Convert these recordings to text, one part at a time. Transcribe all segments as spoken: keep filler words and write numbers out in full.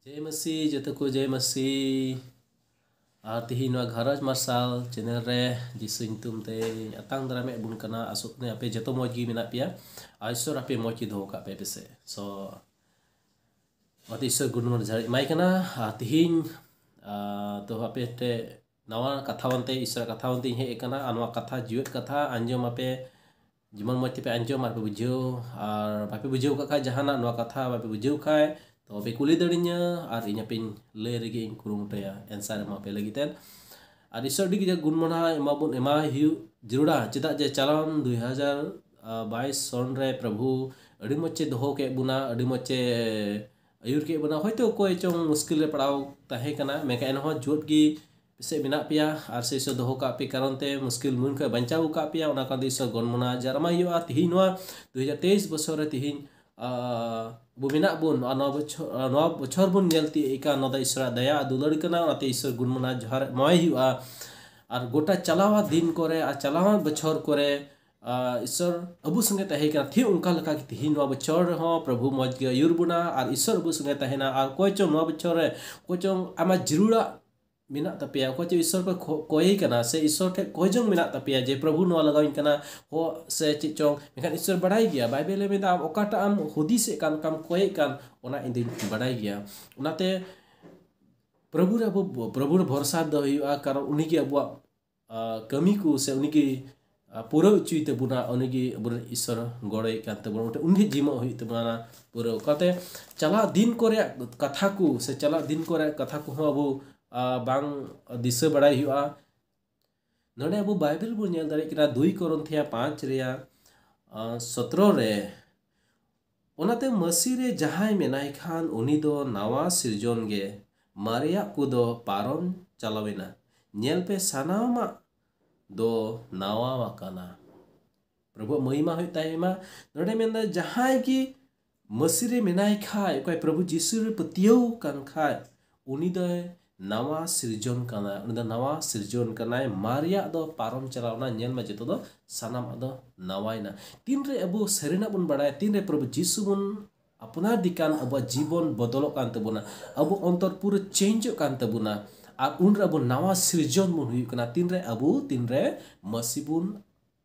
ᱡᱚᱭ ᱢᱟᱹᱥᱤ, ᱡᱚᱛᱚ ᱠᱚ ᱡᱚᱭ ᱢᱟᱹᱥᱤ᱾ ᱟᱨ ᱛᱤᱦᱤᱧ ᱱᱚᱣᱟ ᱜᱷᱟᱨᱚᱸᱡᱽ ᱢᱟᱨᱥᱟᱞ ᱪᱮᱱᱮᱞ ᱨᱮ ᱡᱤᱥᱩ ᱧᱩᱛᱩᱢ ᱛᱮᱧ ᱟᱛᱟᱝ ᱫᱟᱨᱟᱢᱮᱫ ᱵᱚᱱ ᱠᱟᱱᱟ᱾ ᱟᱥᱚᱜ ᱠᱟᱹᱱᱟᱹᱧ ᱟᱯᱮ ᱡᱚᱛᱚ ᱢᱚᱡᱽ ᱜᱮ ᱢᱮᱱᱟᱜ ᱯᱮᱭᱟ᱾ ᱟᱨ ᱤᱥᱚᱨ ᱟᱯᱮ ᱢᱚᱡᱽ ᱜᱮ ᱫᱚᱦᱚ ᱠᱟᱜ ᱯᱮ ᱯᱮᱥᱮ᱾ So, ᱚᱱᱟᱛᱮ ᱤᱥᱚᱨ good morning ᱡᱚᱦᱟᱨ ᱮᱢᱟᱭ ᱠᱟᱱᱟ᱾ ᱟᱨ ᱛᱤᱦᱤᱧ, ᱟᱨ ᱛᱚ ᱟᱯᱮ ᱴᱷᱮᱡ ᱱᱟᱣᱟ ᱠᱟᱛᱷᱟ ᱵᱚᱱᱛᱮ, ᱤᱥᱚᱨᱟᱜ ᱠᱟᱛᱷᱟ ᱵᱚᱱᱛᱮᱧ ᱦᱮᱡ ᱟᱠᱟᱱᱟ᱾ ᱟᱨ ᱱᱚᱣᱟ ᱠᱟᱛᱷᱟ, ᱡᱤᱣᱮᱫ ᱠᱟᱛᱷᱟ ᱟᱸᱡᱚᱢ ᱟᱯᱮ, ᱡᱮᱢᱚᱱ ᱢᱚᱡᱽ ᱛᱮᱯᱮ ᱟᱸᱡᱚᱢ ᱟᱨ ᱯᱮ ᱵᱩᱡᱷᱟᱹᱣ᱾ ᱟᱨ ᱵᱟᱯᱮ ᱵᱩᱡᱷᱟᱹᱣ ᱠᱟᱜ ᱠᱷᱟᱡ, ᱡᱟᱦᱟᱱᱟᱜ ᱱᱚᱣᱟ ᱠᱟᱛᱷᱟ ᱵᱟᱯᱮ ᱵᱩᱡᱷᱟᱹᱣ ᱠᱷᱟᱡ, ᱛᱚ ᱯᱮ ᱠᱩᱞᱤ ᱫᱟᱲᱮᱧᱟ ᱟᱨ ᱤᱧ ᱟᱯᱮᱧ ᱞᱟᱹᱭ ᱨᱮᱜᱮ ᱤᱧ ᱠᱩᱨᱩᱢᱩᱴᱩᱭᱟ answer ᱮᱢᱟ ᱯᱮ ᱞᱟᱹᱜᱤᱫ ᱛᱮ᱾ ᱟᱨ ᱤᱥᱚᱨ ᱟᱹᱰᱤ ᱠᱟᱡᱟᱠ ᱜᱩᱱ ᱢᱟᱱᱟᱣ ᱮᱢᱟ ᱵᱚᱱ, ᱮᱢᱟᱭ ᱦᱩᱭᱩᱜ ᱡᱟᱹᱨᱩᱲᱟ᱾ ᱪᱮᱫᱟᱜ ᱡᱮ ᱪᱟᱞᱟᱣᱮᱱ ᱫᱩᱭ ᱦᱟᱡᱟᱨ ᱵᱟᱭᱤᱥ ᱥᱚᱱ ᱨᱮ ᱯᱨᱚᱵᱷᱩ ᱟᱹᱰᱤ ᱢᱚᱡᱽ ᱮ ᱫᱚᱦᱚ ᱠᱮᱫ ᱵᱚᱱᱟ, ᱟᱹᱰᱤ ᱢᱚᱡᱽ ᱮ ᱟᱹᱭᱩᱨ ᱠᱮᱫ ᱵᱚᱱᱟ᱾ ᱦᱚᱭᱛᱳ ᱚᱠᱚᱭ ᱪᱚᱝ ᱢᱩᱥᱠᱤᱞ ᱨᱮ ᱯᱟᱲᱟᱣ ᱛᱟᱦᱮᱸ ᱠᱟᱱᱟ, ᱢᱮᱱᱠᱷᱟᱱ ᱮᱱᱦᱚᱸ ᱡᱩᱣᱟᱹᱫ ᱜᱮ ᱯᱮᱥᱮᱡ ᱢᱮᱱᱟᱜ ᱯᱮᱭᱟ ᱟᱨ ᱥᱮ ᱤᱥᱚᱨ ᱫᱚᱦᱚ ᱠᱟᱜ ᱯᱮ ᱠᱟᱨᱚᱱ ᱛᱮ ᱢᱩᱥᱠᱤᱞ ᱢᱩᱦᱤᱢ ᱠᱷᱚᱱ ᱵᱟᱧᱪᱟᱣ ᱟᱠᱟᱫ ᱯᱮᱭᱟ, ᱚᱱᱟ ᱠᱟᱨᱚᱱ ᱛᱮ ᱤᱥᱚᱨ ᱜᱩᱱ ᱢᱟᱱᱟᱣ ᱡᱟᱨᱢᱟ ᱦᱩᱭᱩᱜᱼᱟ᱾ ᱛᱤᱦᱤᱧ ᱱᱚᱣᱟ ᱫᱩ ᱦᱟᱡᱟᱨ ᱛᱮᱭᱤᱥ ᱵᱚᱪᱷᱚᱨ ᱨᱮ ᱛᱤᱦᱤᱧ, ᱟᱨ ᱟᱵᱚ ᱢᱮᱱᱟᱜ ᱵᱚᱱ, ᱟᱨ ᱱᱚᱣᱟ ᱵᱚᱪᱷᱚᱨ, ᱱᱚᱣᱟ ᱵᱚᱪᱷᱚᱨ ᱵᱚᱱ ᱧᱮᱞ ᱛᱤᱭᱳᱜ ᱮ ᱠᱟᱱ, ᱱᱚᱣᱟ ᱫᱚ ᱤᱥᱚᱨᱟᱜ ᱫᱟᱭᱟ ᱟᱨ ᱫᱩᱞᱟᱹᱲ ᱠᱟᱱᱟ᱾ ᱚᱱᱟᱛᱮ ᱤᱥᱚᱨ ᱜᱩᱱ ᱢᱟᱱᱟᱣ ᱡᱚᱦᱟᱨ ᱮᱢᱟᱭ ᱦᱩᱭᱩᱜᱼᱟ᱾ ᱟᱨ ᱜᱚᱴᱟ ᱪᱟᱞᱟᱣᱟ ᱫᱤᱱ ᱠᱚᱨᱮ ᱟᱨ ᱪᱟᱞᱟᱣᱟ ᱵᱚᱪᱷᱚᱨ ᱠᱚᱨᱮ, ᱟᱨ ᱤᱥᱚᱨ ᱟᱵᱚ ᱥᱚᱸᱜᱮ ᱛᱟᱦᱮᱸ ᱠᱟᱱᱟ, ᱴᱷᱤᱠ ᱚᱱᱠᱟ ᱞᱮᱠᱟ ᱜᱮ ᱛᱤᱦᱤᱧ ᱱᱚᱣᱟ ᱵᱚᱪᱷᱚᱨ ᱨᱮᱦᱚᱸ ᱯᱨᱚᱵᱷᱩ ᱢᱚᱡᱽ ᱜᱮ ᱟᱹᱭᱩᱨ ᱵᱚᱱᱟ᱾ ᱟᱨ ᱤᱥᱚᱨ ᱟᱵᱚ ᱥᱚᱸᱜᱮ ᱛᱟᱦᱮᱱᱟ᱾ ᱟᱨ ᱚᱠᱚᱭ ᱪᱚᱝ ᱱᱚᱣᱟ ᱵᱚᱪᱷᱚᱨ ᱨᱮ ᱚᱠᱚᱭ ᱪᱚᱝ ᱟᱢᱟᱜ ᱡᱟᱹᱨᱩᱲᱟᱜ ᱢᱮᱱᱟᱜ ᱛᱟᱯᱮᱭᱟ, ᱚᱠᱚᱭ ᱪᱚᱝ ᱤᱥᱚᱨ ᱯᱮ ᱠᱷᱚ-, ᱠᱚᱭᱮ ᱠᱟᱱᱟ, ᱥᱮ ᱤᱥᱚᱨ ᱴᱷᱮᱱ ᱠᱚᱭ ᱡᱚᱝ ᱢᱮᱱᱟᱜ ᱛᱟᱯᱮᱭᱟ ᱡᱮ ᱯᱨᱚᱵᱷᱩ ᱱᱚᱣᱟ ᱞᱟᱜᱟᱣᱤᱧ ᱠᱟᱱᱟ ᱦᱚ ᱥᱮ ᱪᱮᱫ ᱪᱚᱝ, ᱢᱮᱱᱠᱷᱟᱱ ᱤᱥᱚᱨ ᱵᱟᱲᱟᱭ ᱜᱮᱭᱟ᱾ ᱵᱟᱭᱵᱮᱞ ᱮ ᱢᱮᱱᱫᱟ, ᱟᱢ ᱚᱠᱟᱴᱟᱜ ᱮᱢ ᱦᱩᱫᱤᱥᱮᱫ ᱠᱟᱱ, ᱚᱠᱟᱢ ᱠᱚᱭᱮᱫ ᱠᱟᱱ, ᱚᱱᱟ ᱤᱧ ᱫᱚᱧ ᱵᱟᱲᱟᱭ ᱜᱮᱭᱟ᱾ ᱚᱱᱟᱛᱮ ᱯᱨᱚᱵᱷᱩ ᱨᱮ ᱟᱵᱚ, ᱯᱨᱚᱵᱷᱩ ᱨᱮ ᱵᱷᱚᱨᱥᱟ ᱫᱚ ᱦᱩᱭᱩᱜᱼᱟ, ᱠᱟᱨᱚᱱ ᱩᱱᱤ ᱜᱮ ᱟᱵᱚᱣᱟᱜ ᱟᱨ ᱠᱟᱹᱢᱤ ᱠᱚ ᱥᱮ ᱩᱱᱤ ᱜᱮ, ᱟᱨ ᱯᱩᱨᱟᱹᱣ ᱦᱚᱪᱚᱭ ᱛᱟᱵᱚᱱᱟ, ᱩᱱᱤ ᱜᱮ ᱟᱵᱚᱨᱮᱱ ᱤᱥᱚᱨ ᱜᱚᱲᱚᱭ ᱠᱟᱱ ᱛᱟᱵᱚᱱᱟ᱾ ᱚᱱᱟᱛᱮ ᱩᱱᱤ ᱜᱮ ᱡᱤᱢᱟᱹᱜ ᱦᱩᱭᱩᱜ ᱛᱟᱵᱚᱱᱟ ᱯᱩᱨᱟᱹᱣ᱾ ᱚᱱᱠᱟᱛᱮ ᱪᱟᱞᱟᱜ ᱫᱤᱱ ᱠᱚᱨᱮᱭᱟᱜ ᱠᱟᱛᱷᱟ ᱠᱚ ᱥᱮ ᱪᱟᱞᱟᱜ ᱫᱤᱱ ᱠᱚᱨᱮᱭᱟᱜ ᱠᱟᱛᱷᱟ ᱠᱚᱦᱚᱸ ᱟᱵᱚ, ᱟᱨ ᱵᱟᱝ ᱫᱤᱥᱟᱹ ᱵᱟᱲᱟᱭ ᱦᱩᱭᱩᱜᱼᱟ᱾ ᱱᱚᱰᱮ ᱟᱵᱚ ᱵᱟᱭᱵᱮᱞ ᱵᱚᱱ ᱧᱮᱞ ᱫᱟᱲᱮᱭᱟᱜ ᱠᱟᱱᱟ, ᱫᱩᱭ ᱠᱚᱨᱤᱱᱛᱷᱤᱭᱟ ᱯᱟᱸᱪ ᱨᱮᱭᱟᱜ, ᱟᱨ ᱥᱚᱛᱨᱚ ᱨᱮ, ᱚᱱᱟᱛᱮ ᱢᱟᱹᱥᱤ ᱨᱮ ᱡᱟᱦᱟᱸᱭ ᱢᱮᱱᱟᱭ ᱠᱷᱟᱱ ᱩᱱᱤ ᱫᱚ ᱱᱟᱣᱟ ᱥᱤᱨᱡᱚᱱ ᱜᱮ, ᱢᱟᱨᱮᱭᱟᱜ ᱠᱚᱫᱚ ᱯᱟᱨᱚᱢ ᱪᱟᱞᱟᱣᱮᱱᱟ, ᱧᱮᱞ ᱯᱮ ᱥᱟᱱᱟᱢᱟᱜ ᱫᱚ ᱱᱟᱣᱟ ᱟᱠᱟᱱᱟ᱾ ᱯᱨᱚᱵᱷᱩᱣᱟᱜ ᱢᱚᱦᱤᱢᱟ ᱦᱩᱭᱩᱜ ᱛᱟᱭ ᱢᱟ᱾ ᱱᱚᱰᱮ ᱢᱮᱱᱫᱟ ᱡᱟᱦᱟᱸᱭ ᱜᱮ ᱢᱟᱹᱥᱤ ᱨᱮ ᱢᱮᱱᱟᱭ ᱠᱷᱟᱡ, ᱚᱠᱚᱭ ᱯᱨᱚᱵᱷᱩ ᱡᱤᱥᱩ ᱨᱮ ᱯᱟᱹᱛᱭᱟᱹᱣ ᱠᱟᱱ ᱠᱷᱟᱡ, ᱩᱱᱤ ᱫᱚᱭ ᱱᱟᱣᱟ ᱥᱤᱨᱡᱚᱱ ᱠᱟᱱᱟ, ᱩᱱᱤ ᱫᱚ ᱱᱟᱣᱟ ᱥᱤᱨᱡᱚᱱ ᱠᱟᱱᱟᱭ᱾ ᱢᱟᱨᱮᱭᱟᱜ ᱫᱚ ᱯᱟᱨᱚᱢ ᱪᱟᱞᱟᱣᱱᱟ, ᱧᱮᱞ ᱢᱮ ᱡᱚᱛᱚ ᱫᱚ ᱥᱟᱱᱟᱢᱟᱜ ᱫᱚ ᱱᱟᱣᱟᱭᱮᱱᱟ᱾ ᱛᱤᱱᱨᱮ ᱟᱵᱚ ᱥᱟᱹᱨᱤᱱᱟᱜ ᱵᱚᱱ ᱵᱟᱲᱟᱭᱟ, ᱛᱤᱱᱨᱮ ᱯᱨᱚᱵᱷᱩ ᱡᱤᱥᱩ ᱵᱚᱱ ᱟᱯᱱᱟᱨ ᱫᱤᱠᱟᱱ ᱟᱵᱚᱣᱟᱜ ᱡᱤᱵᱚᱱ ᱵᱚᱫᱚᱞᱚᱜ ᱠᱟᱱ ᱛᱟᱵᱚᱱᱟ, ᱟᱵᱚ ᱚᱱᱛᱚᱨ ᱯᱩᱨᱟᱹ ᱪᱮᱧᱡᱚᱜ ᱠᱟᱱ ᱛᱟᱵᱚᱱᱟ᱾ ᱟᱨ ᱩᱱᱨᱮ ᱟᱵᱚ ᱱᱟᱣᱟ ᱥᱤᱨᱡᱚᱱ ᱵᱚᱱ ᱦᱩᱭᱩᱜ ᱠᱟᱱᱟ᱾ ᱛᱤᱱᱨᱮ ᱟᱵᱚ, ᱛᱤᱱᱨᱮ ᱢᱟᱹᱥᱤ ᱵᱚᱱ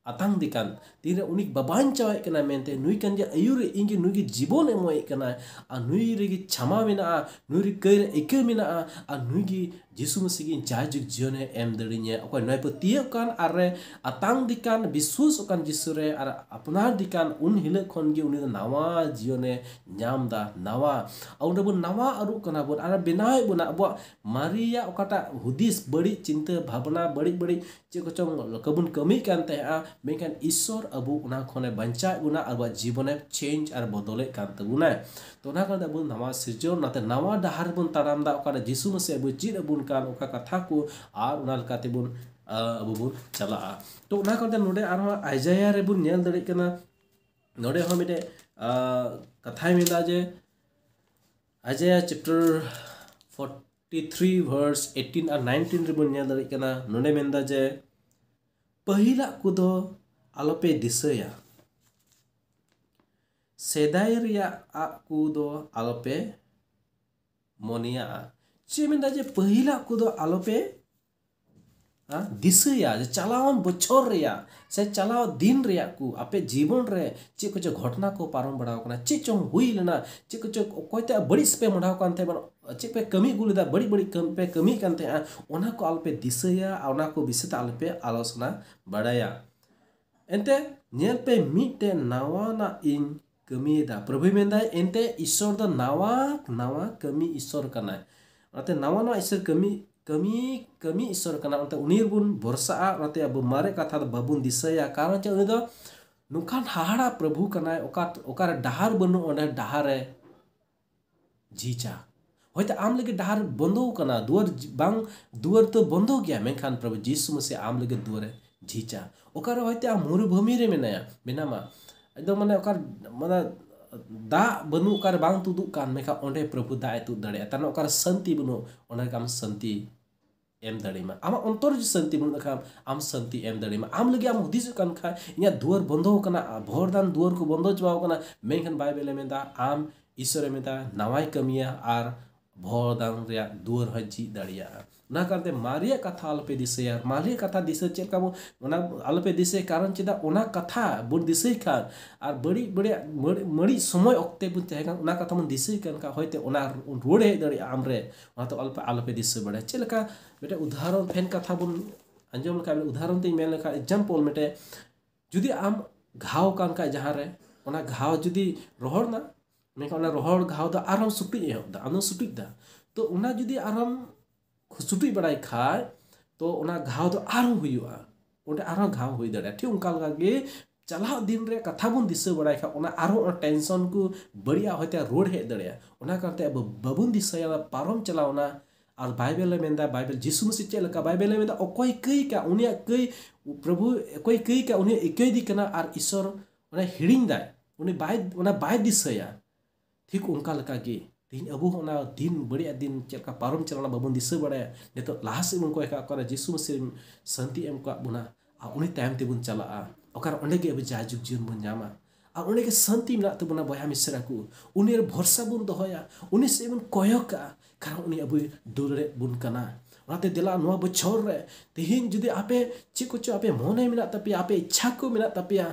ᱟᱛᱟᱝ ᱫᱤᱠᱟᱱ, ᱛᱤᱱᱨᱮ ᱩᱱᱤ ᱵᱟᱵᱟᱧ ᱪᱟᱣᱟᱭᱮᱫ ᱠᱟᱱᱟ ᱢᱮᱱᱛᱮ, ᱱᱩᱭ ᱠᱟᱱ ᱜᱮᱭᱟ ᱟᱹᱭᱩᱨ ᱨᱮ, ᱤᱧ ᱜᱮ ᱱᱩᱭ ᱜᱮ ᱡᱤᱵᱚᱱ ᱮᱢᱚᱜ ᱠᱟᱱᱟᱭ, ᱟᱨ ᱱᱩᱭ ᱨᱮᱜᱮ ᱪᱷᱟᱢᱟ ᱢᱮᱱᱟᱜᱼᱟ, ᱱᱩᱭ ᱨᱮ ᱠᱟᱹᱭ ᱨᱮ ᱤᱠᱟᱹ ᱢᱮᱱᱟᱜᱼᱟ, ᱟᱨ ᱱᱩᱭ ᱜᱮ ᱡᱤᱥᱩ ᱢᱟᱹᱥᱤ ᱜᱮ ᱡᱟᱭᱡᱩᱜᱽ ᱡᱤᱭᱚᱱᱮ ᱮᱢ ᱫᱟᱲᱮᱧᱟ᱾ ᱚᱠᱚᱭ ᱱᱚᱣᱟ ᱯᱟᱹᱛᱭᱟᱹᱣ ᱠᱟᱱ ᱟᱨ ᱨᱮ ᱟᱛᱟᱝ ᱫᱤᱠᱟᱱ, ᱵᱤᱥᱣᱟᱹᱥᱚᱜ ᱠᱟᱱ ᱡᱤᱥᱩ ᱨᱮ ᱟᱨ ᱟᱯᱱᱟᱨ ᱫᱤᱠᱟᱱ, ᱩᱱ ᱦᱤᱞᱳᱜ ᱠᱷᱚᱱ ᱜᱮ ᱩᱱᱤ ᱫᱚ ᱱᱟᱣᱟ ᱡᱤᱭᱚᱱᱮ ᱧᱟᱢ ᱫᱟ᱾ ᱱᱟᱣᱟ, ᱚᱸᱰᱮ ᱵᱚᱱ ᱱᱟᱣᱟ ᱟᱹᱨᱩᱜ ᱠᱟᱱᱟ ᱵᱚᱱ ᱟᱨ ᱵᱮᱱᱟᱣᱮᱫ ᱵᱚᱱᱟ᱾ ᱟᱵᱚᱣᱟᱜ ᱢᱟᱨᱮᱭᱟᱜ ᱚᱠᱟᱴᱟᱜ ᱦᱩᱫᱤᱥ, ᱵᱟᱹᱲᱤᱡ ᱪᱤᱱᱛᱟᱹ ᱵᱷᱟᱵᱽᱱᱟ, ᱵᱟᱹᱲᱤᱡ ᱵᱟᱹᱲᱤᱡ ᱪᱮᱫ ᱠᱚᱪᱚᱝ ᱠᱚᱵᱚᱱ ᱠᱟᱹᱢᱤ ᱠᱟᱱ ᱛᱟᱦᱮᱸᱜᱼᱟ, ᱢᱮᱱᱠᱷᱟᱱ ᱤᱥᱥᱚᱨ ᱟᱵᱚ ᱚᱱᱟ ᱠᱷᱚᱱᱮ ᱵᱟᱧᱪᱟᱣᱮᱫ ᱵᱚᱱᱟ, ᱟᱵᱚᱣᱟᱜ ᱡᱤᱵᱚᱱᱮ ᱪᱮᱧᱡᱽ ᱟᱨ ᱵᱚᱫᱚᱞᱮᱫ ᱠᱟᱱ ᱛᱟᱵᱚᱱᱟᱭ᱾ ᱛᱚ ᱚᱱᱟ ᱠᱟᱨᱚᱱ ᱛᱮ ᱟᱵᱚ ᱱᱟᱣᱟ ᱥᱤᱨᱡᱚᱱ, ᱚᱱᱟᱛᱮ ᱱᱟᱣᱟ ᱰᱟᱦᱟᱨ ᱵᱚᱱ ᱛᱟᱲᱟᱢ ᱫᱟ, ᱚᱠᱟᱨᱮ ᱡᱤᱥᱩ ᱢᱟᱹᱥᱤ ᱟᱵᱚ ᱪᱮᱫ ᱟᱵᱚᱱ ᱠᱟᱱ, ᱚᱠᱟ ᱠᱟᱛᱷᱟ ᱠᱚ, ᱟᱨ ᱚᱱᱟ ᱞᱮᱠᱟ ᱛᱮᱵᱚᱱ, ᱟ, ᱟᱵᱚ ᱵᱚᱱ ᱪᱟᱞᱟᱜᱼᱟ᱾ ᱛᱚ ᱚᱱᱟ ᱠᱟᱨᱚᱱ ᱛᱮ ᱱᱚᱰᱮ ᱟᱨᱦᱚᱸ ᱟᱭᱡᱟᱭᱟ ᱨᱮᱵᱚᱱ ᱧᱮᱞ ᱫᱟᱲᱮᱭᱟᱜ ᱠᱟᱱᱟ, ᱱᱚᱰᱮ ᱦᱚᱸ ᱢᱤᱫᱴᱮᱡ, ᱟ, ᱠᱟᱛᱷᱟᱭ ᱢᱮᱱᱫᱟ ᱡᱮ, ᱟᱭᱡᱟᱭᱟ chapter forty three verse eighteen ᱟᱨ nineteen ᱨᱮᱵᱚᱱ ᱧᱮᱞ ᱫᱟᱲᱮᱭᱟᱜ ᱠᱟᱱᱟ, ᱱᱚᱰᱮ ᱢᱮᱱᱫᱟ ᱡᱮ, ᱯᱟᱹᱦᱤᱞᱟᱜ ᱠᱚᱫᱚ ᱟᱞᱚᱯᱮ ᱫᱤᱥᱟᱹᱭᱟ, ᱥᱮᱫᱟᱭ ᱨᱮᱭᱟᱜ ᱟᱜ ᱠᱚᱫᱚ ᱟᱞᱚᱯᱮ ᱢᱚᱱᱮᱭᱟᱜᱼᱟ᱾ ᱪᱮᱫ ᱢᱮᱱᱫᱟ ᱡᱮ ᱯᱟᱹᱦᱤᱞᱟᱜ ᱠᱚᱫᱚ ᱟᱞᱚᱯᱮ, ᱟ, ᱫᱤᱥᱟᱹᱭᱟ, ᱡᱮ ᱪᱟᱞᱟᱣᱮᱱ ᱵᱚᱪᱷᱚᱨ ᱨᱮᱭᱟᱜ ᱥᱮ ᱪᱟᱞᱟᱣ ᱫᱤᱱ ᱨᱮᱭᱟᱜ ᱠᱚ ᱟᱯᱮ ᱡᱤᱵᱚᱱ ᱨᱮ ᱪᱮᱫ ᱠᱚᱪᱚ ᱜᱷᱚᱴᱚᱱᱟ ᱠᱚ ᱯᱟᱨᱚᱢ ᱵᱟᱲᱟᱣ ᱠᱟᱱᱟ, ᱪᱮᱫ ᱪᱚᱝ ᱦᱩᱭ ᱞᱮᱱᱟ, ᱪᱮᱫ ᱠᱚᱪᱚ ᱚᱠᱚᱭ ᱛᱮ ᱵᱟᱹᱲᱤᱡ ᱯᱮ ᱢᱚᱰᱟᱣ ᱠᱟᱱ ᱛᱟᱦᱮᱸ, ᱪᱮᱫ ᱯᱮ ᱠᱟᱹᱢᱤ ᱟᱹᱜᱩ ᱞᱮᱫᱟ, ᱵᱟᱹᱲᱤᱡ ᱵᱟᱹᱲᱤᱡ ᱠᱟᱹᱢᱤ ᱯᱮ ᱠᱟᱹᱢᱤᱭᱮᱫ ᱠᱟᱱ ᱛᱟᱦᱮᱸᱜᱼᱟ, ᱚᱱᱟ ᱠᱚ ᱟᱞᱚᱯᱮ ᱫᱤᱥᱟᱹᱭᱟ ᱟᱨ ᱚᱱᱟ ᱠᱚ ᱵᱤᱥᱚᱭ ᱛᱮ ᱟᱞᱚᱯᱮ ᱟᱞᱳᱪᱚᱱᱟ ᱵᱟᱲᱟᱭᱟ᱾ ᱮᱱᱛᱮ ᱧᱮᱞ ᱯᱮ, ᱢᱤᱫᱴᱮᱱ ᱱᱟᱣᱟᱱᱟᱜ ᱤᱧ ᱠᱟᱹᱢᱤᱭᱮᱫᱟ᱾ ᱯᱨᱚᱵᱷᱩᱭ ᱢᱮᱱᱫᱟᱭ, ᱮᱱᱛᱮ ᱤᱥᱥᱚᱨ ᱫᱚ ᱱᱟᱣᱟ ᱱᱟᱣᱟ ᱠᱟᱹᱢᱤ ᱤᱥᱥᱚᱨ ᱠᱟᱱᱟᱭ᱾ ᱚᱱᱟᱛᱮ ᱱᱟᱣᱟ ᱱᱟᱣᱟ ᱤᱥᱥᱚᱨ ᱠᱟᱹᱢᱤ, ᱠᱟᱹᱢᱤ, ᱠᱟᱹᱢᱤ ᱤᱥᱥᱚᱨ ᱠᱟᱱᱟ᱾ ᱚᱱᱟᱛᱮ ᱩᱱᱤ ᱨᱮᱵᱚᱱ ᱵᱷᱚᱨᱥᱟᱜᱼᱟ, ᱚᱱᱟᱛᱮ ᱟᱵᱚ ᱢᱟᱨᱮ ᱠᱟᱛᱷᱟ ᱫᱚ ᱵᱟᱵᱚᱱ ᱫᱤᱥᱟᱹᱭᱟ᱾ ᱠᱟᱨᱚᱱ ᱪᱮᱫ? ᱩᱱᱤ ᱫᱚ ᱱᱚᱝᱠᱟᱱ ᱦᱟᱦᱟᱲᱟ ᱯᱨᱚᱵᱷᱩ ᱠᱟᱱᱟᱭ, ᱚᱠᱟ, ᱚᱠᱟᱨᱮ ᱰᱟᱦᱟᱨ ᱵᱟᱹᱱᱩᱜ, ᱚᱸᱰᱮ ᱰᱟᱦᱟᱨᱮ ᱡᱷᱤᱡᱟ᱾ ᱦᱚᱭᱛᱳ ᱟᱢ ᱞᱟᱹᱜᱤᱫ ᱰᱟᱦᱟᱨ ᱵᱚᱱᱫᱚ ᱠᱟᱱᱟ, ᱫᱩᱣᱟᱹᱨ ᱡ-, ᱵᱟᱝ, ᱫᱩᱣᱟᱹᱨ ᱛᱚ ᱵᱚᱱᱫᱚ ᱜᱮᱭᱟ, ᱢᱮᱱᱠᱷᱟᱱ ᱯᱨᱚᱵᱷᱩ ᱡᱤᱥᱩ ᱢᱟᱹᱥᱤ ᱟᱢ ᱞᱟᱹᱜᱤᱫ ᱫᱩᱣᱟᱹᱨᱮ ᱡᱷᱤᱡᱟ᱾ ᱚᱠᱟᱨᱮ ᱦᱚᱭᱛᱳ ᱟᱢ ᱢᱩᱨᱩᱵᱷᱩᱢᱤ ᱨᱮ ᱢᱮᱱᱟᱭᱟ, ᱢᱮᱱᱟᱢᱟ, ᱮᱠᱫᱚᱢ ᱢᱟᱱᱮ ᱚᱠᱟ, ᱢᱟᱱᱮ ᱫᱟᱜ ᱵᱟᱹᱱᱩᱜ, ᱚᱠᱟᱨᱮ ᱵᱟᱝ ᱛᱩᱫᱩᱜ ᱠᱟᱱ, ᱢᱮᱱᱠᱷᱟᱱ ᱚᱸᱰᱮ ᱯᱨᱚᱵᱷᱩ ᱫᱟᱜ ᱮ ᱛᱩᱫ ᱫᱟᱲᱮᱭᱟᱜᱼᱟ᱾ ᱛᱟᱨ ᱢᱟᱱᱮ ᱚᱠᱟᱨᱮ ᱥᱟᱱᱛᱤ ᱵᱟᱹᱱᱩᱜ, ᱚᱸᱰᱮ ᱟᱢ ᱥᱟᱱᱛᱤ ᱮᱢ ᱫᱟᱲᱮᱭᱟᱢᱟ᱾ ᱟᱢᱟᱜ ᱚᱱᱛᱚᱨ ᱡᱩᱫᱤ ᱥᱟᱱᱛᱤ ᱵᱟᱹᱱᱩᱜ ᱠᱷᱟᱱ, ᱟᱢ ᱥᱟᱱᱛᱤ ᱮᱢ ᱫᱟᱲᱮᱭᱟᱢᱟ᱾ ᱟᱢ ᱞᱟᱹᱜᱤᱫ ᱟᱢ ᱦᱩᱫᱤᱥᱚᱜ ᱠᱟᱱ ᱠᱷᱟᱱ, ᱤᱧᱟᱹᱜ ᱫᱩᱣᱟᱹᱨ ᱵᱚᱱᱫᱚ ᱟᱠᱟᱱᱟ, ᱵᱷᱚᱨ ᱫᱟᱱ ᱫᱩᱣᱟᱹᱨ ᱠᱚ ᱵᱚᱱᱫᱚ ᱪᱟᱵᱟᱣ ᱟᱠᱟᱱᱟ, ᱢᱮᱱᱠᱷᱟᱱ ᱵᱟᱭᱵᱮᱞᱮ ᱢᱮᱱᱫᱟ, ᱟᱢ ᱤᱥᱚᱨᱮ ᱢᱮᱱᱫᱟ, ᱱᱟᱣᱟᱭ ᱠᱟᱹᱢᱤᱭᱟ ᱟᱨ ᱵᱷᱚᱨ ᱫᱟᱱ ᱨᱮᱭᱟᱜ ᱫᱩᱣᱟᱹᱨ ᱦᱚᱸᱭ ᱡᱷᱤᱡ ᱫᱟᱲᱮᱭᱟᱜᱼᱟ᱾ ᱚᱱᱟ ᱠᱟᱨᱚᱱᱛᱮ ᱢᱟᱨᱮᱭᱟᱜ ᱠᱟᱛᱷᱟ ᱟᱞᱚᱯᱮ ᱫᱤᱥᱟᱹᱭᱟ᱾ ᱢᱟᱨᱮᱭᱟᱜ ᱠᱟᱛᱷᱟ ᱫᱤᱥᱟᱹ ᱪᱮᱫ ᱞᱮᱠᱟ ᱵᱚᱱ, ᱚᱱᱟ ᱟᱞᱚᱯᱮ ᱫᱤᱥᱟᱹᱭᱟ, ᱠᱟᱨᱚᱱ ᱪᱮᱫᱟᱜ ᱚᱱᱟ ᱠᱟᱛᱷᱟ ᱵᱚᱱ ᱫᱤᱥᱟᱹᱭ ᱠᱷᱟᱱ ᱟᱨ ᱵᱟᱹᱲᱤᱡ ᱵᱟᱹᱲᱤᱡ ᱢᱟᱹᱲ- ᱢᱟᱹᱲᱤᱡ ᱥᱚᱢᱚᱭ ᱚᱠᱛᱮ ᱵᱚᱱ ᱛᱟᱦᱮᱸ ᱠᱟᱱ, ᱚᱱᱟ ᱠᱟᱛᱷᱟ ᱵᱚᱱ ᱫᱤᱥᱟᱹᱭ ᱠᱟᱱ ᱠᱷᱟᱱ ᱦᱚᱭᱛᱳ ᱚᱱᱟ ᱨᱩᱣᱟᱹᱲ ᱦᱮᱡ ᱫᱟᱲᱮᱭᱟᱜᱼᱟ ᱟᱢᱨᱮ᱾ ᱚᱱᱟᱛᱮ ᱟᱞᱚᱯᱮ, ᱟᱞᱚᱯᱮ ᱫᱤᱥᱟᱹ ᱵᱟᱲᱟᱭᱟ᱾ ᱪᱮᱫ ᱞᱮᱠᱟ ᱢᱤᱫᱴᱮᱱ ᱩᱫᱟᱦᱚᱨᱚᱱ ᱯᱷᱮᱱ ᱠᱟᱛᱷᱟ ᱵᱚᱱ ᱟᱸᱡᱚᱢ ᱞᱮᱠᱷᱟᱱ, ᱩᱫᱟᱦᱚᱨᱚᱱ ᱛᱮᱧ ᱢᱮᱱ ᱞᱮᱠᱷᱟᱱ, example, ᱢᱤᱫᱴᱮᱱ ᱡᱩᱫᱤ ᱟᱢ ᱜᱷᱟᱣ ᱠᱟᱱ ᱠᱷᱟᱡ ᱡᱟᱦᱟᱸ ᱨᱮ, ᱚᱱᱟ ᱜᱷᱟᱣ ᱡᱩᱫᱤ ᱨᱚᱦᱚᱲ ᱱᱟ, ᱢᱮᱱᱠᱷᱟᱱ ᱚᱱᱟ ᱨᱚᱦᱚᱲ ᱜᱷᱟᱣ ᱫᱚ ᱟᱨᱦᱚᱸ ᱥᱩᱴᱩᱡ ᱮᱦᱚᱵ ᱫᱟ, ᱟᱢᱫᱚ ᱥᱩᱴᱩᱡ ᱫᱟ᱾ ᱛᱚ ᱚᱱᱟ ᱡᱩᱫᱤ ᱟᱨᱦᱚᱸ ᱥᱩᱴᱩᱡ ᱵᱟᱲᱟᱭ ᱠᱷᱟᱡ, ᱛᱚ ᱚᱱᱟ ᱜᱷᱟᱣ ᱫᱚ ᱟᱨᱦᱚᱸ ᱦᱩᱭᱩᱜᱼᱟ, ᱚᱸᱰᱮ ᱟᱨᱦᱚᱸ ᱜᱷᱟᱣ ᱦᱩᱭ ᱫᱟᱲᱮᱭᱟᱜᱼᱟ᱾ ᱴᱷᱤᱠ ᱚᱱᱠᱟ ᱞᱮᱠᱟ ᱜᱮ ᱪᱟᱞᱟᱣ ᱫᱤᱱ ᱨᱮ ᱠᱟᱛᱷᱟ ᱵᱚᱱ ᱫᱤᱥᱟᱹ ᱵᱟᱲᱟᱭ ᱠᱷᱟᱡ, ᱚᱱᱟ ᱟᱨᱦᱚᱸ ᱚᱱᱟ tension ᱠᱚ ᱵᱟᱹᱲᱤᱡᱟᱜ ᱦᱚᱭᱛᱳ ᱨᱩᱣᱟᱹᱲ ᱦᱮᱡ ᱫᱟᱲᱮᱭᱟᱜᱼᱟ᱾ ᱚᱱᱟ ᱠᱟᱨᱚᱱ ᱛᱮ ᱟᱵᱚ ᱵᱟᱵᱚᱱ ᱫᱤᱥᱟᱹᱭᱟ, ᱯᱟᱨᱚᱢ ᱪᱟᱞᱟᱣᱱᱟ᱾ ᱟᱨ ᱵᱟᱭᱵᱮᱞ ᱮ ᱢᱮᱱᱫᱟ, ᱵᱟᱭᱵᱮᱞ ᱡᱤᱥᱩ ᱢᱟᱹᱥᱤ ᱪᱮᱫ ᱞᱮᱠᱟ, ᱵᱟᱭᱵᱮᱞ ᱮ ᱢᱮᱱᱫᱟ, ᱚᱠᱚᱭ ᱠᱟᱹᱭ ᱠᱟ ᱩᱱᱤᱭᱟᱜ ᱠᱟᱹᱭ, ᱯᱨᱚᱵᱷᱩ ᱚᱠᱚᱭ ᱠᱟᱹᱭ ᱠᱟ ᱩᱱᱤᱭᱟᱜ ᱤᱠᱟᱹᱭ ᱫᱤ ᱠᱟᱱᱟ, ᱟᱨ ᱤᱥᱚᱨ ᱚᱱᱟ ᱦᱤᱲᱤᱧ ᱫᱟᱭ, ᱩᱱᱤ ᱵᱟᱭ, ᱚᱱᱟ ᱵᱟᱭ ᱫᱤᱥᱟᱹᱭᱟ᱾ ᱴᱷᱤᱠ ᱚᱱᱠᱟ ᱞᱮᱠᱟ ᱜᱮ ᱛᱮᱦᱮᱧ ᱟᱵᱚ ᱦᱚᱸ ᱚᱱᱟ ᱫᱤᱱ, ᱵᱟᱹᱲᱤᱡ ᱫᱤᱱ ᱪᱮᱫ ᱞᱮᱠᱟ ᱯᱟᱨᱚᱢ ᱪᱟᱞᱟᱣᱱᱟ ᱵᱟᱵᱚᱱ ᱫᱤᱥᱟᱹ ᱵᱟᱲᱟᱭᱟ᱾ ᱱᱤᱛᱚᱜ ᱞᱟᱦᱟ ᱥᱮᱫ ᱵᱚᱱ ᱠᱚᱭᱚᱜ ᱠᱟᱜ ᱠᱟᱱᱟ, ᱡᱤᱥᱩ ᱢᱟᱹᱥᱤ ᱥᱟᱱᱛᱤ ᱮᱢ ᱠᱟᱜ ᱵᱚᱱᱟ, ᱟᱨ ᱩᱱᱤ ᱛᱟᱭᱚᱢ ᱛᱮᱵᱚᱱ ᱪᱟᱞᱟᱜᱼᱟ᱾ ᱚᱠᱟᱨᱮ ᱚᱸᱰᱮ ᱜᱮ ᱟᱵᱚ ᱡᱟᱭᱡᱩᱜᱽ ᱡᱤᱭᱚᱱ ᱵᱚᱱ ᱧᱟᱢᱟ᱾ ᱟᱨ ᱚᱸᱰᱮ ᱜᱮ ᱥᱟᱱᱛᱤ ᱢᱮᱱᱟᱜ ᱛᱟᱵᱚᱱᱟ ᱵᱚᱭᱦᱟ ᱢᱤᱥᱨᱟ ᱠᱚ᱾ ᱩᱱᱤ ᱨᱮ ᱵᱷᱚᱨᱥᱟ ᱵᱚᱱ ᱫᱚᱦᱚᱭᱟ, ᱩᱱᱤ ᱥᱮᱫ ᱵᱚᱱ ᱠᱚᱭᱚᱜ ᱠᱟᱜᱼᱟ, ᱠᱟᱨᱚᱱ ᱩᱱᱤ ᱟᱵᱚᱭ ᱫᱩᱞᱟᱹᱲᱮᱫ ᱵᱚᱱ ᱠᱟᱱᱟ᱾ ᱚᱱᱟᱛᱮ ᱫᱮᱞᱟ ᱱᱚᱣᱟ ᱵᱚᱪᱷᱚᱨ ᱨᱮ ᱛᱮᱦᱮᱧ ᱡᱩᱫᱤ ᱟᱯᱮ ᱪᱮᱫ ᱠᱚᱪᱚ ᱟᱯᱮ ᱢᱚᱱᱮ ᱢᱮᱱᱟᱜ ᱛᱟᱯᱮᱭᱟ, ᱟᱯᱮ ᱤᱪᱪᱷᱟ ᱠᱚ ᱢᱮᱱᱟᱜ ᱛᱟᱯᱮᱭᱟ,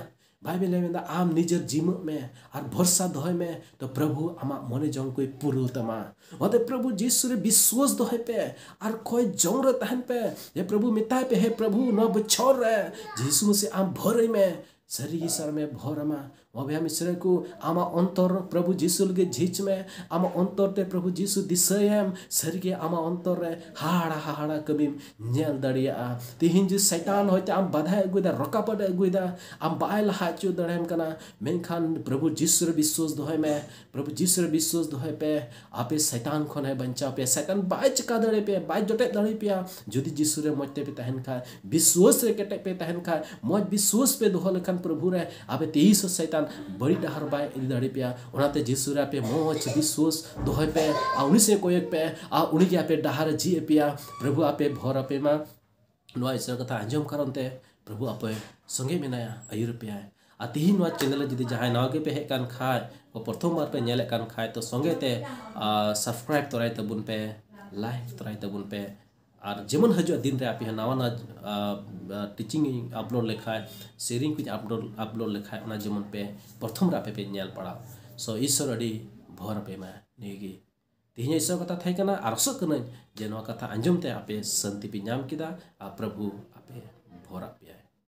ᱵᱟᱭᱵᱮᱞ ᱮ ᱢᱮᱱᱫᱟ, ᱟᱢ ᱱᱤᱡᱮᱨ ᱡᱤᱢᱟᱹᱜ ᱢᱮ ᱟᱨ ᱵᱷᱚᱨᱥᱟ ᱫᱚᱦᱚᱭ ᱢᱮ, ᱛᱚ ᱯᱨᱚᱵᱷᱩ ᱟᱢᱟᱜ ᱢᱚᱱᱮ ᱡᱚᱝ ᱠᱚᱭ ᱯᱩᱨᱟᱹᱣ ᱛᱟᱢᱟ᱾ ᱚᱱᱟᱛᱮ ᱯᱨᱚᱵᱷᱩ ᱡᱤᱥᱩ ᱨᱮ ᱵᱤᱥᱣᱟᱥ ᱫᱚᱦᱚᱭ ᱯᱮ ᱟᱨ ᱠᱚᱭ ᱡᱚᱝ ᱨᱮ ᱛᱟᱦᱮᱱ ᱯᱮ᱾ ᱡᱮ ᱯᱨᱚᱵᱷᱩ ᱢᱮᱛᱟᱭ ᱯᱮ, ᱦᱮ ᱯᱨᱚᱵᱷᱩ, ᱱᱚᱣᱟ ᱵᱚᱪᱷᱚᱨ ᱨᱮ ᱡᱤᱥᱩ ᱢᱟᱹᱥᱤ ᱟᱢ ᱵᱷᱚᱨᱟᱹᱭ ᱢᱮ᱾ ᱥᱟᱹᱨᱤ ᱜᱮ ᱥᱟᱨ ᱢᱮ ᱵᱷᱚᱨ ᱟᱢᱟ᱾ ᱵᱚᱭᱦᱟ ᱢᱤᱥᱨᱟ ᱠᱚ, ᱟᱢᱟᱜ ᱚᱱᱛᱚᱨ ᱯᱨᱚᱵᱷᱩ ᱡᱤᱥᱩ ᱞᱟᱹᱜᱤᱫ ᱡᱷᱤᱡ ᱢᱮ᱾ ᱟᱢᱟᱜ ᱚᱱᱛᱚᱨ ᱛᱮ ᱯᱨᱚᱵᱷᱩ ᱡᱤᱥᱩ ᱫᱤᱥᱟᱹᱭᱮᱢ᱾ ᱥᱟᱹᱨᱤ ᱜᱮ ᱟᱢᱟᱜ ᱚᱱᱛᱚᱨ ᱨᱮ ᱦᱟᱦᱟᱲᱟ, ᱦᱟᱦᱟᱲᱟ ᱠᱟᱹᱢᱤᱢ ᱧᱮᱞ ᱫᱟᱲᱮᱭᱟᱜᱼᱟ᱾ ᱛᱮᱦᱮᱧ ᱡᱩᱫᱤ ᱥᱟᱭᱛᱟᱱ ᱦᱚᱭᱛᱳ ᱟᱢ ᱵᱟᱫᱷᱟᱭ ᱟᱹᱜᱩᱭᱮᱫᱟ, ᱨᱚᱠᱟᱯᱟᱴ ᱮ ᱟᱹᱜᱩᱭᱮᱫᱟ, ᱟᱢ ᱵᱟᱭ ᱞᱟᱦᱟ ᱦᱚᱪᱚ ᱫᱟᱲᱮᱭᱟᱢ ᱠᱟᱱᱟ, ᱢᱮᱱᱠᱷᱟᱱ ᱯᱨᱚᱵᱷᱩ ᱡᱤᱥᱩ ᱨᱮ ᱵᱤᱥᱣᱟᱥ ᱫᱚᱦᱚᱭ ᱢᱮ᱾ ᱯᱨᱚᱵᱷᱩ ᱡᱤᱥᱩ ᱨᱮ ᱵᱤᱥᱣᱟᱥ ᱫᱚᱦᱚᱭ ᱯᱮ, ᱟᱯᱮ ᱥᱟᱭᱛᱟᱱ ᱠᱷᱚᱱ ᱮ ᱵᱟᱧᱪᱟᱣ ᱯᱮᱭᱟ᱾ ᱥᱟᱭᱛᱟᱱ ᱵᱟᱭ ᱪᱤᱠᱟ ᱫᱟᱲᱮ ᱯᱮᱭᱟ, ᱵᱟᱭ ᱡᱚᱴᱮᱫ ᱫᱟᱲᱮ ᱯᱮᱭᱟ᱾ ᱡᱩᱫᱤ ᱡᱤᱥᱩ ᱨᱮ ᱢᱚᱡᱽ ᱛᱮᱯᱮ ᱛᱟᱦᱮᱱ ᱠᱷᱟᱱ, ᱵᱤᱥᱣᱟᱥ ᱨᱮ ᱠᱮᱴᱮᱡ ᱯᱮ ᱛᱟᱦᱮᱱ ᱠᱷᱟᱱ, ᱢᱚᱡᱽ ᱵᱤᱥᱣᱟᱥ ᱯᱮ ᱫᱚᱦᱚ ᱞᱮᱠᱷᱟᱱ ᱯᱨᱚᱵᱷᱩ ᱨᱮ, ᱟᱯᱮ ᱛᱤᱥ ᱦᱚᱸ ᱥᱟᱭᱛᱟᱱ ᱵᱟᱹᱲᱤᱡ ᱰᱟᱦᱟᱨ ᱵᱟᱭ ᱤᱫᱤ ᱫᱟᱲᱮ ᱯᱮᱭᱟ᱾ ᱚᱱᱟᱛᱮ ᱡᱤᱥᱩ ᱨᱮ ᱟᱯᱮ ᱢᱚᱡᱽ ᱵᱤᱥᱣᱟᱥ ᱫᱚᱦᱚᱭ ᱯᱮ ᱟᱨ ᱩᱱᱤ ᱥᱮᱫ ᱠᱚᱭᱚᱜ ᱯᱮ ᱟᱨ ᱩᱱᱤ ᱜᱮ ᱟᱯᱮ ᱰᱟᱦᱟᱨ ᱡᱷᱤᱡ ᱯᱮᱭᱟ᱾ ᱯᱨᱚᱵᱷᱩ ᱟᱯᱮ ᱵᱷᱚᱨ ᱟᱯᱮ ᱢᱟ᱾ ᱱᱚᱣᱟ ᱤᱥᱚᱨ ᱠᱟᱛᱷᱟ ᱟᱸᱡᱚᱢ ᱠᱟᱨᱚᱱ ᱛᱮ ᱯᱨᱚᱵᱷᱩ ᱟᱯᱮ ᱥᱚᱸᱜᱮ ᱢᱮᱱᱟᱭᱟ, ᱟᱹᱭᱩᱨ ᱯᱮᱭᱟᱭ᱾ ᱟᱨ ᱛᱤᱦᱤᱧ ᱱᱚᱣᱟ ᱪᱮᱱᱮᱞ ᱨᱮ ᱡᱩᱫᱤ ᱡᱟᱦᱟᱸᱭ ᱱᱟᱣᱟ ᱜᱮᱯᱮ ᱦᱮᱡ ᱠᱟᱱ ᱠᱷᱟᱡ, ᱯᱨᱚᱛᱷᱚᱢ ᱵᱟᱨ ᱯᱮ ᱧᱮᱞᱮᱫ ᱠᱟᱱ ᱠᱷᱟᱡ, ᱛᱚ ᱥᱚᱸᱜᱮ ᱛᱮ ᱥᱟᱵᱥᱠᱨᱟᱭᱤᱵ ᱛᱚᱨᱟᱭ ᱛᱟᱵᱚᱱ ᱯᱮ, ᱞᱟᱭᱤᱠ ᱛᱚᱨᱟᱭ ᱛᱟᱵᱚᱱ ᱯᱮ᱾ ᱟᱨ ᱡᱮᱢᱚᱱ ᱦᱤᱡᱩᱜ ᱫᱤᱱ ᱨᱮ ᱟᱯᱮ ᱦᱚᱸ ᱱᱟᱣᱟ ᱱᱟᱣᱟ ᱴᱤᱪᱤᱝ ᱤᱧ ᱟᱯᱞᱳᱰ ᱞᱮᱠᱷᱟᱡ, ᱥᱮᱨᱮᱧ ᱠᱚᱧ ᱟᱯᱞᱳᱰ ᱟᱯᱞᱳᱰ ᱞᱮᱠᱷᱟᱡ, ᱚᱱᱟ ᱡᱮᱢᱚᱱ ᱯᱮ ᱯᱨᱚᱛᱷᱚᱢ ᱨᱮ ᱟᱯᱮ ᱯᱮ ᱧᱮᱞ ᱯᱟᱲᱟᱜ᱾ ᱥᱚ ᱤᱥᱚᱨ ᱟᱹᱰᱤ ᱵᱷᱚᱨ ᱟᱯᱮ ᱢᱟ᱾ ᱱᱤᱭᱟᱹ ᱜᱮ ᱛᱮᱦᱮᱧᱟᱜ ᱤᱥᱚᱨ ᱠᱟᱛᱷᱟ ᱛᱟᱦᱮᱸ ᱠᱟᱱᱟ᱾ ᱟᱨ ᱟᱥᱚᱜ ᱠᱟᱹᱱᱟᱹᱧ ᱡᱮ ᱱᱚᱣᱟ ᱠᱟᱛᱷᱟ ᱟᱸᱡᱚᱢ ᱛᱮ ᱟᱯᱮ ᱥᱟᱹᱱᱛᱤ ᱯᱮ ᱧᱟᱢ ᱠᱮᱫᱟ ᱟᱨ ᱯᱨᱚᱵᱷᱩ ᱟᱯᱮ ᱵᱷᱚᱨᱟᱜ ᱯᱮᱭᱟᱭ᱾